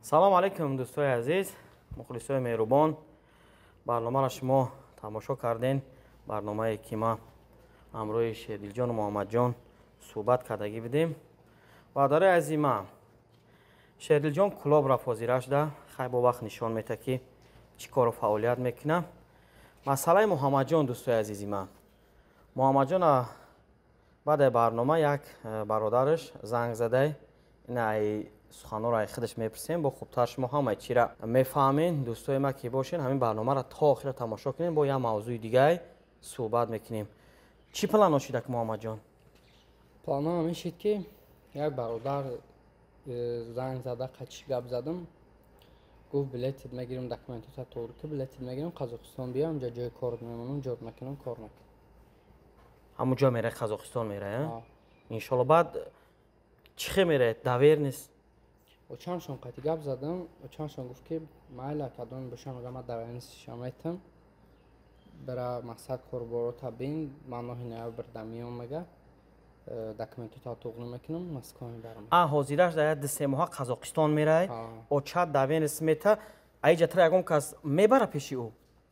Салому алайкум, дӯстои азиз, мухлисои меҳрубон. Барномаро шумо тамошо кардем, барномае ки ма ҳамроҳи Шердилҷону Муҳаммадҷон суҳбат кардагӣ будем. Бародарои азизи ман, Шердилҷон Кӯлоб рафт ҳозира шуда, хай, бо вақт нишон мета, ки чӣ кору фаъолият мекунам. Масъалаи Муҳаммадҷон, дӯстои азизи ман, Муҳаммадҷон баъдаи барнома як бародараш занг задай. Ина ай суханҳоро ай худаш мепурсем, бо хубтар шумо ҳамаи чира мефаҳмен. Дӯстои ма ки бошен, ҳамин барномаро то охира тамошо кунем, бо як мавзӯи дигай суҳбат мекунем. Чӣ плано шидак, Муҳаммадҷон? Плано ҳамин шид, ки як бародар занг зада, қачи гап задам, гуфт: «Билетит мегирим, документота тоғри ки, билетит мегирим, Қазоқистон биё, онҷа ҷои кор мемонам, ҷор мекунам, кор мекунам». Ҳамун ҷо мерай, Қазоқистон мерай, иншолло. Баъд чӣ хел мерай, доверенность? Очаншон қати гап задам, очаншон гуфт, ки майла, кадоми бошам, мега, ман доверенность ша метам, бира, мақсад, корборота бин, ман моҳи ноябр да миём, мега, документота туғри мекунам, Москва мебарам. А ҳозираш дар як 2-3 моҳа Қазоқистон мерай, очат доверенность мета, аиҷа тра ягон кас мебара пеши ӯ?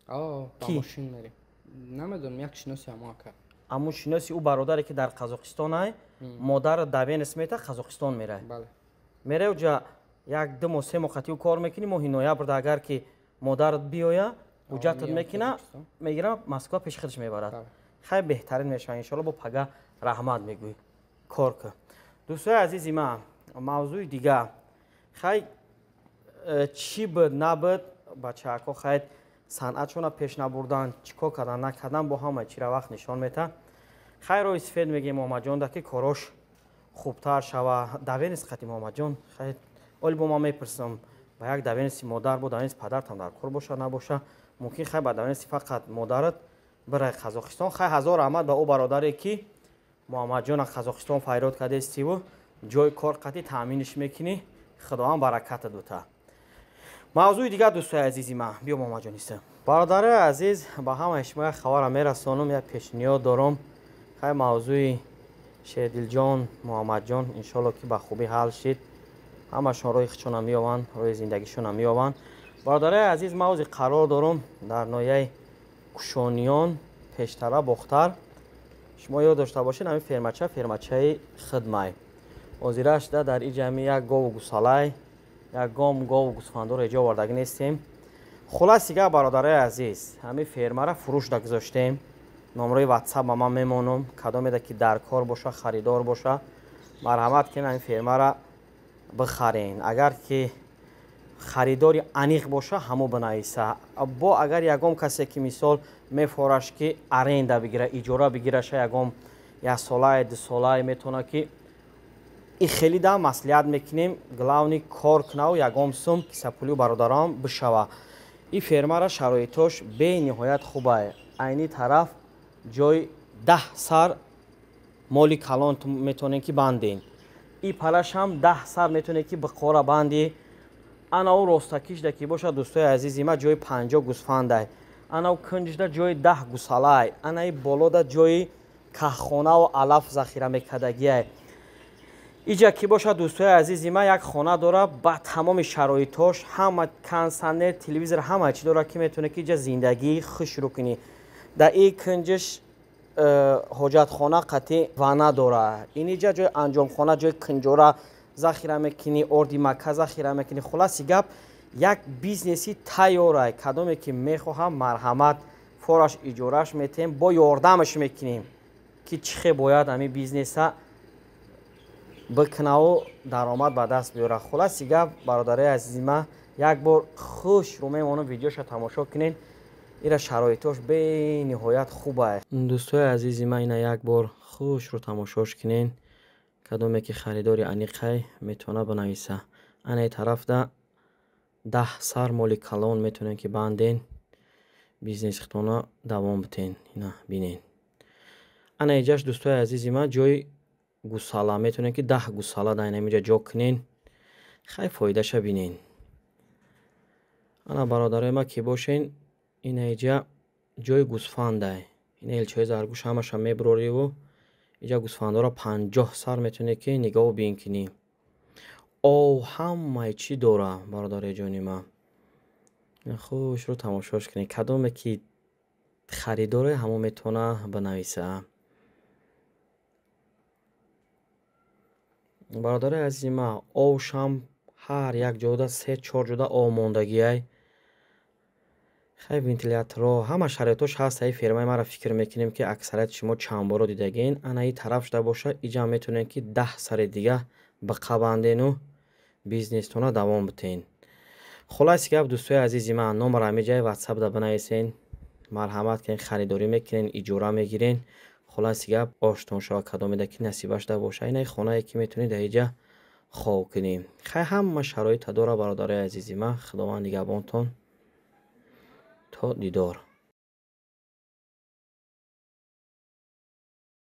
Ба мошин мерем, намедонам, як шиноси ҳамо ака. Ҳамун шиноси ӯ бародаре, ки дар Қазоқистон ай, модар доверенность мета, Қазоқистон мерай. Мерай, уҷа 1-2 моҳ, 3 моҳ қати ӯ кор мекунӣ. Моҳи ноябрда агар ки модарат биёя, ҳуҷҷатат мекуна, мегира, Москва пеши худаш мебарад. Хай, беҳтарин мешава, иншолло. Бо пага раҳмат мегӯй, кор кун. Дӯстои азизи ман, мавзӯи дига, хай, чӣ буд набуд, бачаако, хай, санъатшона пеш набурдан, чӣ кор кардан накардан, бо ҳама чира вақт нишон мета. Хай, роҳи сифед мегӯем Муҳаммадҷонда, ки корош хубтар шава. Доверенность қати Муҳаммадҷон, хай, оли бо ман мепурсам, ба як доверенность и модар, бо доверенность и падартам дар кор боша набоша, мумкин, хай, ба доверенность и фақат модарат бирай Қазоқистон. Хай, ҳазор раҳмат ба ӯ бародаре, ки Муҳаммадҷона Қазоқистон файрод кардестиву ҷои кор қати таъминиш мекунӣ. Худованд бараката дута. Мавзӯи дигар, дӯстои азизи ман, биё, Муҳаммадҷон иса. Бародарои азиз, ба ҳамаи шумо як хабарро мерасонам, як пешниҳод дорам. Хай, мавзӯи Шердилҷон, Муҳаммадҷон, иншолло, ки ба хубӣ ҳал шид, ҳамашон роҳи худшона меёванд, роҳи зиндагишона меёванд. Бародарои азиз, мавзи қарор дорам дар ноҳияи Кушониён, пештара Бохтар. Шумо ёд дошта бошед, ҳамин фермача фермачаи хидмай. Ҳозира шуда дар и ҷамъи як гову гусалай, як гом гову гусфандоро иҷо овардагӣ нестем. Хулоси гап, бародарои азиз, ҳамин фермара фурӯшда гузоштем. Номрои Ватсап ба ман мемонам, кадомеда ки дар кор боша, харидор боша, марҳамат кунед, ҳамин фермара бихарен. Агар ки харидори аниқ боша, ҳамо бинависа. Бо агар ягон касе ки, мисол, мефораш, ки аренда бигира, иҷора бигираша, ягон яксолае, дусолае метавона, ки и хеле да маслиҳат мекунем. Главный кор кунаву ягон сум кисапулию бародарам бишава. И фермара шароитош бениҳоят хубае. Айни тараф ҷои 10 сар моли калон метавонем, ки бандем. И палашам 10 сар метавонем, ки биқора банди. Анау ростакишда ки бошад, дӯстои азизи ма, ҷои 50 гусфандай, анау кунҷда ҷои 10 гусалай, анаи болода ҷои каххонаву алаф захира мекардагиай. Иҷа ки бошад, дӯстои азизи ма, як хона дора ба тамоми шароитош, ҳама кондитсионер, телевизор, ҳама чӣ дора, ки метавоне, ки иҷа зиндагии хуш шурӯъ кунӣ. Дар и кунҷиш ҳоҷатхона қатъи вана дора. Ин иҷа ҷои анҷомхона, ҷои кунҷора захира мекунӣ, орди мака захира мекунӣ. Хулоси гап, як бизнеси тайёрай. Кадоме ки мехоҳам, марҳамат, фораш иҷораш метиҳем, бо ёрдамаш мекунем, ки чӣ хел бояд ҳамин бизнеса бикунаву даромад ба даст биёра. Хулоси гап, бародарои азизи ман, як бор хуш рӯ мемонам, видеоша тамошо кунед. Ира шароитош бениҳоят хубае. Дӯстои азизи ман, ина як бор хуш рӯ тамошош кунед. Кадоме ки харидори аниқай, метавона бинависа. Анаи тарафда 10 сар моли калон метавонед, ки банден, бизнесхитона давом битен. Ина бинен, ана иҷаш, дӯстои азизи ман, ҷои гусала, метавонед, ки 10 гусала дар инамиҷа ҷо кунен. Хай, фоидаша бинен. Ана, бародарои ман ки бошен, ина иҷа ҷои гусфандай. Ина элчаҳои заргӯш ҳамаша мебурориву иҷа гусфандора 50 сар метавонед, ки нигоҳу бин кунӣ. ов, ҳамаи чӣ дора, бародари ҷони ман. Хушрӯ тамошош кунед. Кадоме ки харидоре, ҳамон метавона бинависа. Бародари азизи ман, овшам ҳар як ҷода 3-4 ҷода ов мондагиай. Хай, вентиляторҳо, ҳама шароитош ҳаст. Аи фермаи маро фикр мекунем, ки аксарияти шумо чандборо дидагин. Ана и тараф шуда боша, иҷа метавонед, ки 10 сари дига биқабандену бизнестона давом битен. Хулоси гап, дӯстои азизи ман, номер ҳамин ҷай ватсапда бинависен. Марҳамат кунед, харидорӣ мекунен, иҷора мегирен. Хулоси гап, оштон шава, кадомеда ки насиба шуда боша. Инаи хонае ки метавонед дар иҷа хоб кунӣ. Хай, ҳама шароита дора, бародарои азизи ман. Худованд нигаҳбонтон. То дидор.